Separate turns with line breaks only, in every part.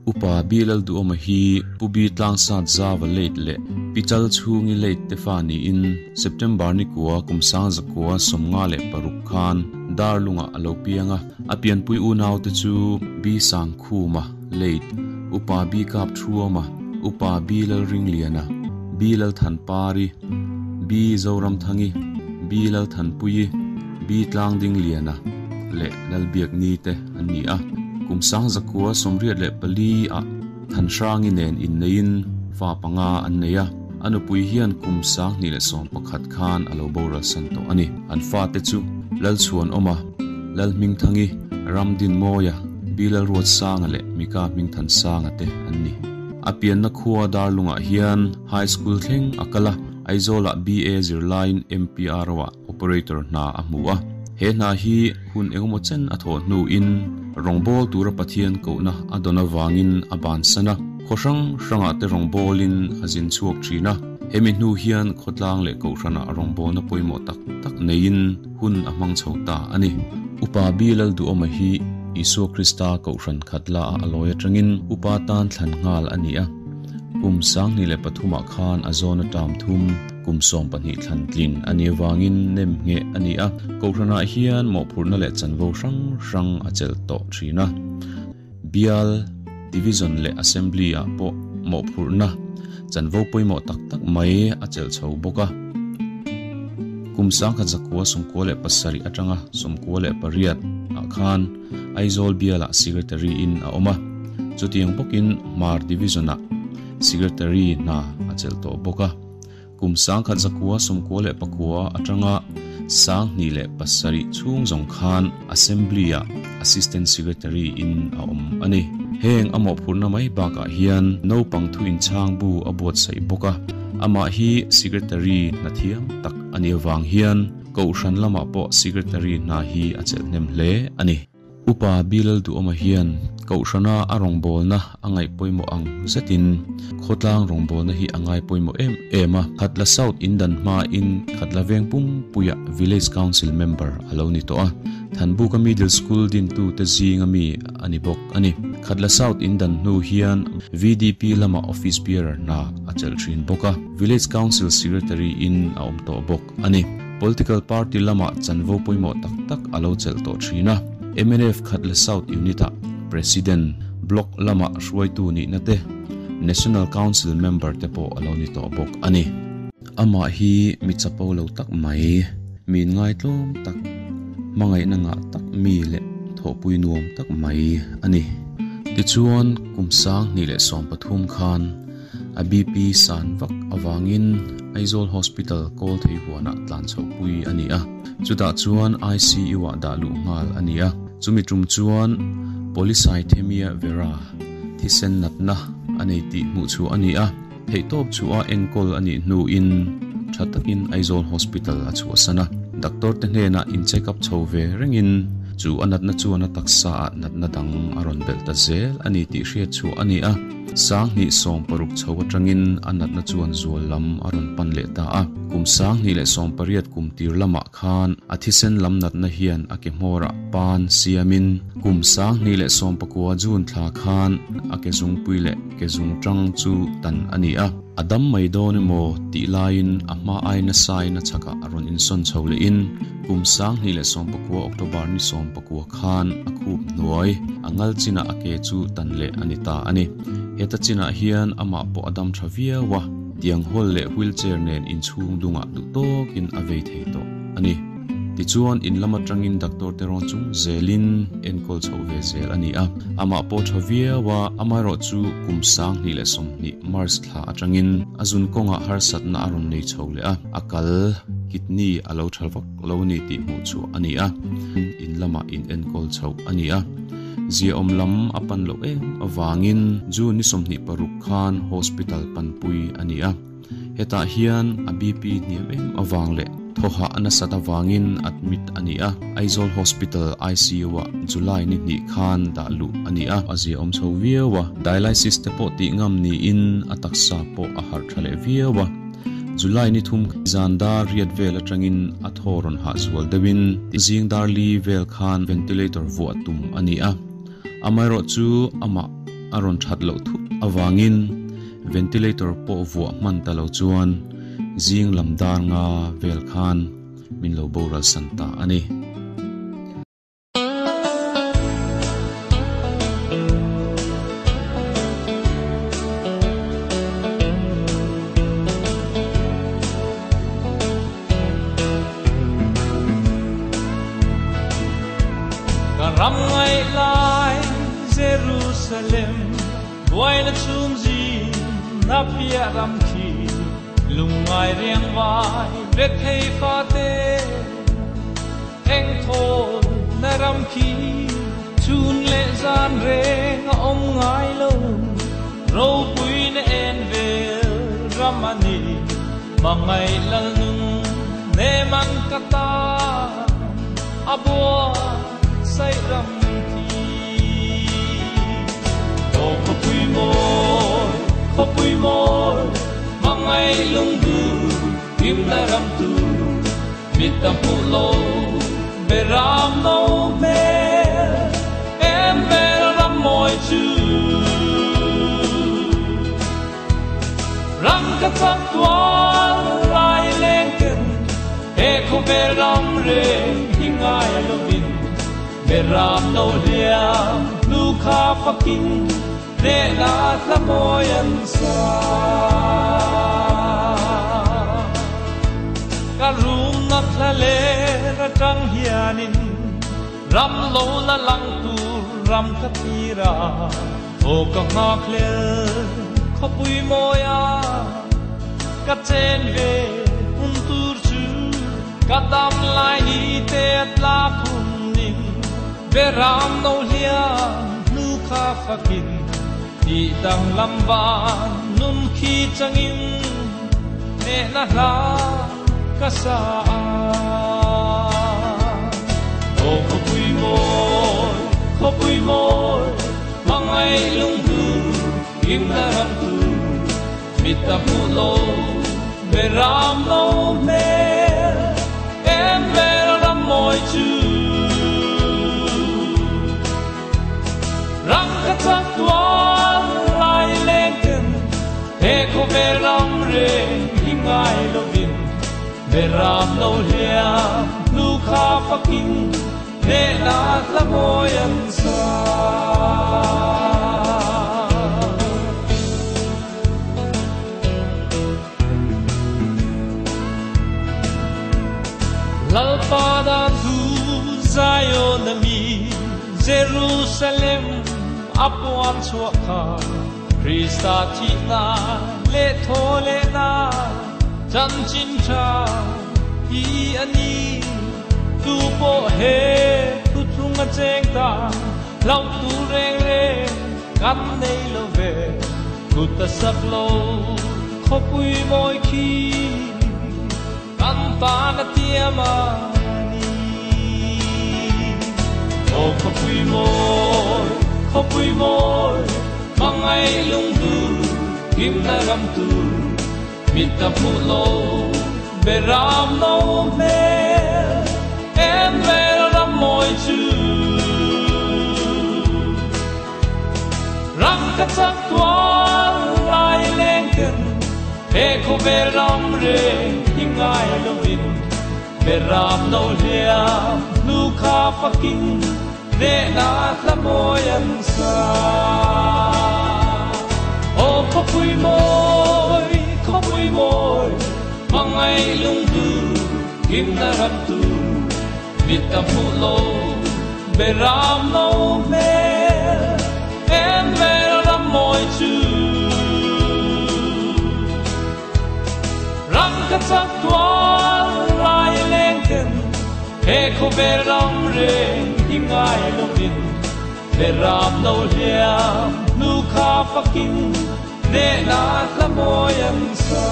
Upa B Lalduhawma hi Pu B Tlangsat Zava Late leh Pi Chalchhungi Late te fa niin September ni kua kum 1956 khan Darlungah a lo piang a. A pianpui unaute chu B Sangkhuma Late, Upa B Kapthuama, Upa B Lalringliana, B Lalthanpari, B Zoramthangi, B Lalthanpuii, B Tlangdingliana leh Lalbiakni te an ni a. Kum 1984 ah Thanhrangi nen inneiin fa panga an nei a, a nupui hian kum 2011 khan a lo boral san tawh a ni. An fate chu Lalchhuanawma, Lalhmingthangi, Ramdinmawia, B Lalruatsanga leh Mika Hmingthansanga te an ni. A pianna khua Darlungah hian High School thleng a kal a, Aizawlah BA zirlaiin MPRO ah Operator hna a hmu a. He hna hi hun engemaw chen a thawh hnuin rawngbâwl tura Pathian kohna a dawn avangin a bansan a, khaw hrang hrangah te rawngbâwlin a zin chhuak thin a. Hemi hnu hian khawtlang leh kohhranah rawngbâwlna pawimawh tak tak neiin hun a hmang chho ta a ni. Upa B Lalduhawma hi Isua Krista kohhran khat la a lawi atangin upa tan thlan nghal a ni a. Kum 2003 ah khan a zawn a term thum kum 12 thlan tlin a nih avangin nem ngheh a ni a. Kohhranah hian mawhphurhna leh chanvo hrang hrang a chelh tawh thin a. Bial, Division leh Assembly ah pawh mawhphurhna chanvo pawimawh tak tak mai a chelh chho bawk a. Kum 1997 atanga 98 ah khan Aizawl bialah Secretary in a awm a, chutiang bawkin Hmar Division ah Secretary hna a chelh tawh bawk a. Kum 1999 atanga 2007 chhung zawng khan Assembly ah Assistant Secretary in a awm a ni. Heng a mawhphurhna mai bakah hian naupang thu inchhang bu a buatsaih bawk a, amah hi Secretary hna thiam tak a nih avang hian Kohhran lamah pawh Secretary hna hi a chelh hnem hle a ni. Upa B Lalduhawma hian Kohhrana a rawngbawlna a ngaih pawimawh ang zetin khawtlang rawngbawlna hi a ngai pawimawh em em a. Khatla South indan hmain Khatla Veng pumpuiah Village Council member a lo ni tawh a. Thanbuka Middle School dintute zinga mi a ni bawk a ni. Khatla South indan hnu hian VDP lama Office Bearer hna a chelh thin bawk a. Village Council Secretary in a awm tawh bawk a ni. Political party lamah chanvo pawimawh tak tak a lo chelh tawh thin a. Mnf Khatla South Unit-ah President, Block lamah hruaitu nihna te, National Council member te pawh a lo ni tawh bawk a ni. Amah hi mi chapo lo tak mai, mi inngaihtlawm tak, hmangaihna ngah tak mi leh thawhpui nuam tak mai a ni. Tichuan, kum 2013 khan A BP san vak avangin Aizawl Hospital kawl thei huanah tlan chhohpui a ni a, chutah chuan ICU ah dah luh nghal a ni a. Chumi tum chuan Polycythemia vera, thisen natna, a nei tih hmuh chhuah a ni a, theihtawp chhuah a enkawl a nih hnuin tha takin Aizawl Hospital a chhuahsan a. Doctor te hnenah in check up chho ve rengin chu a natna chuan a taksa ah natna dang a rawn belh ta zel a ni tih hriat chhuah a ni a. 2016 chho atangin a natna chuan zual lam a rawn pan leh ta a. Kum 2018 kum tir lamah khan a thisen lam natna hian a ke hmawrah pan siamin kum 2019 June thla khan a ke zungpui leh ke zung tang chu tan a ni a. A dam mai dawn emaw tih laiin a hma ai nasain a chhakah a rawn insawn chho lehin kum 2019 October ni 19 khan a khup hnuai a ngal chinah a ke chu tan leh a ni ta a ni. Heta chinah hian amah pawh a dam tha viau a, tiang hawl leh wheelchair nen inchhung dungah duh tawkin a vei thei tawh a ni. Tichuan in lam atangin doctor te rawn chung zelin enkawl chhoh ve zel a ni a, amah pawh tha viau a, amaherawh chu kum 2020 March thla atangin a zun kawngah harsatna a rawn nei chho leh a, a kal, kidney, a lo tha vak lo a ni tih hmuh chhuah a ni a, in lamah in enkawl chhoh a ni a, ziaawm lam a pan loh em avangin June ni 26 khan hospital panpui a ni a. Hetah hian a BP hniam em avang leh thawhah a nasat avangin admit a ni a, Aizawl Hospital ICU-ah July ni hnih khan dah luh a ni a. A ziaawm chho viau a, dialysis te pawh tih ngam niin a taksa pawh a harh tha leh viau a. July ni thum zan dar riat vel atangin a thaw rawn hah zual deuhin zing dar li vel khan ventilator vuah tum a ni a. Amaherawhchu amah. a rawn that loh thut avangin ventilator pawh vuah hman ta lo chuan zing lam dar nga vel khan min lo boral san ta a ni.
Ram ngai lai Jerusalem buai na chum ji na pia ram khi lung ngai riang vai ve thei fa te eng thol na ram khi chun le zan re nga om ngai lo ro pui na en vel ramani mangai lal nun ne man kata abua say ram thi o khopui moi mangai lung du kim na ram tu mit ta pu lo be ram no me em ve ram moi chu ram ka chak tua lai leng ten e kho ve ram re hingai lo bin be ram no liam lu kha fakin ne la tla moyan sa ka rum na thla le ra tang hianin ram lo la lang tu ram ka tira o ka ngak le kho pui moya ka chen ve un tur chu ka dam lai ni te tla khun nin ve ram no hian nu kha fakin ti dang lam van nun khi changin ne na hla ka sa o kho pui moi mangai lung du kim na ram tu mit ta pu lo be ram no me em ve ram moi chu ram ka chak tua lai leng ten he kho ve ram re hingai lo bin be ram no hiam lu kha fakin ne na tla moyan sa Lalpada tu Zion mi Jerusalem apuan chuak Krista thi na le tho le na chan chin cha hi ani tu po he tu thung a cheng ta lau tu reng re kan nei lo ve ku ta sak lo kho pui moi khi kan ta na tia ma ni o kho pui moi mangai lung du kim na ram tu mit ta pu lo be ram no me em ve ram moi chu ram ka chak tua lai leng ten he kho ve ram re hingai lo bin be ram no hiam nu kha fakin ne na tla moyan sa o kho pui moi mangai lung du kim na ram tu mit ta pu lo be ram no me em ve ram moi chu ram ka chak tua lai leng ten he kho ve ram re hingai lo bin be ram no hiam nu kha fakin ne na tla moyan sa.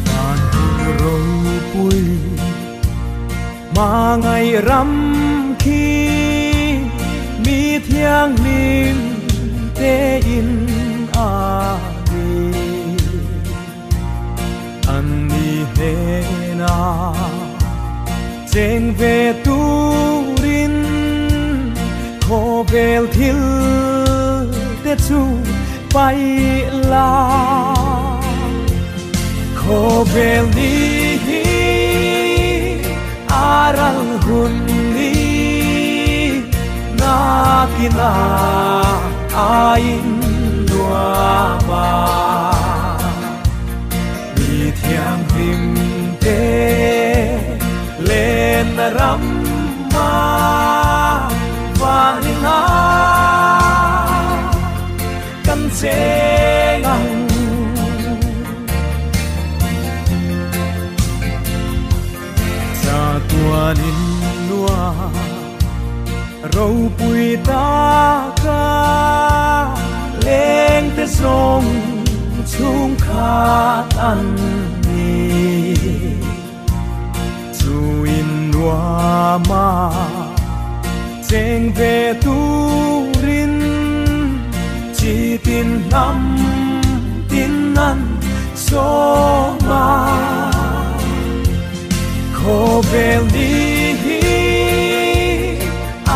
Van
Ma ngai ram khi mi thiang lim te in a ni an ni he na cheng ve turin kho vel thil te chu pai la kho vel ni hi aral hun ni na kina ain nuama mi thiang hlim te len ram ma vanina kan chengang cha tuanin nua râu pui ta ca leng te song chung khat an ni chu in nua ma cheng ve turin chi tin nam tin nan so ma kho vel ni hi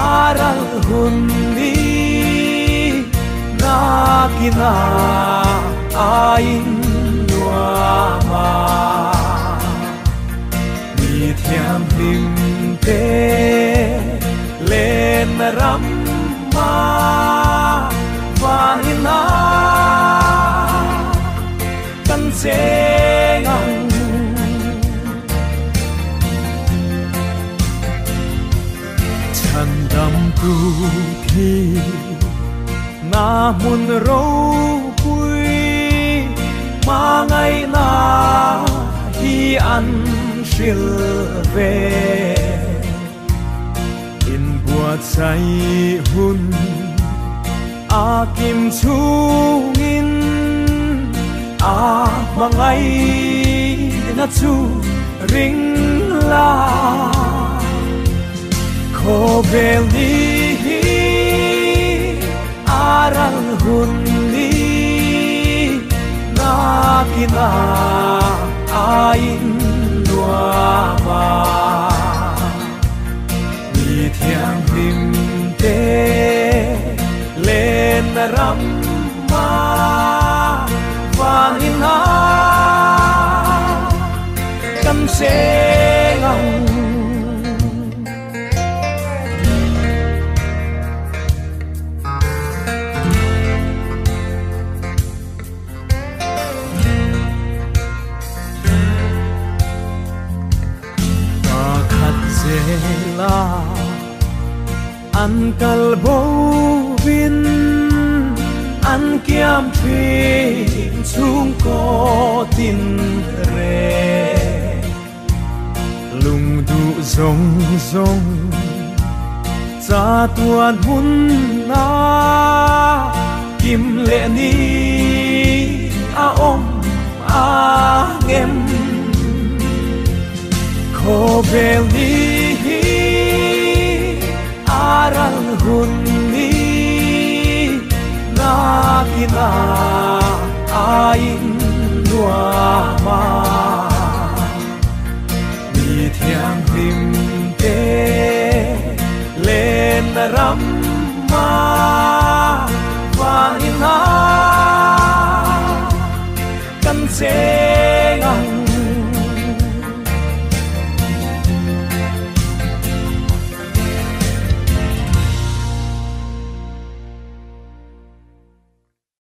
aral hun ni na kina ain nuama mi thiam hlim te len ram ma vanina kan chengang chan dam tu thi na mun ro pui ma ngai na hi an hril ve in buat sai hun a kim chungin a mangai na chu ring la kho vel ni hi aral hun ni na kina ain nuama mi thiang hlim te len ram ma vanina kan chengang la an kal bo vin an kiam thin chung ko tin re lung du zong zong cha tuan hun na kim le ni a om a ngem kho vel ni hi aral hun ni na kina ain nuama mi thiang hlim te len ram ma vanina kan chengang.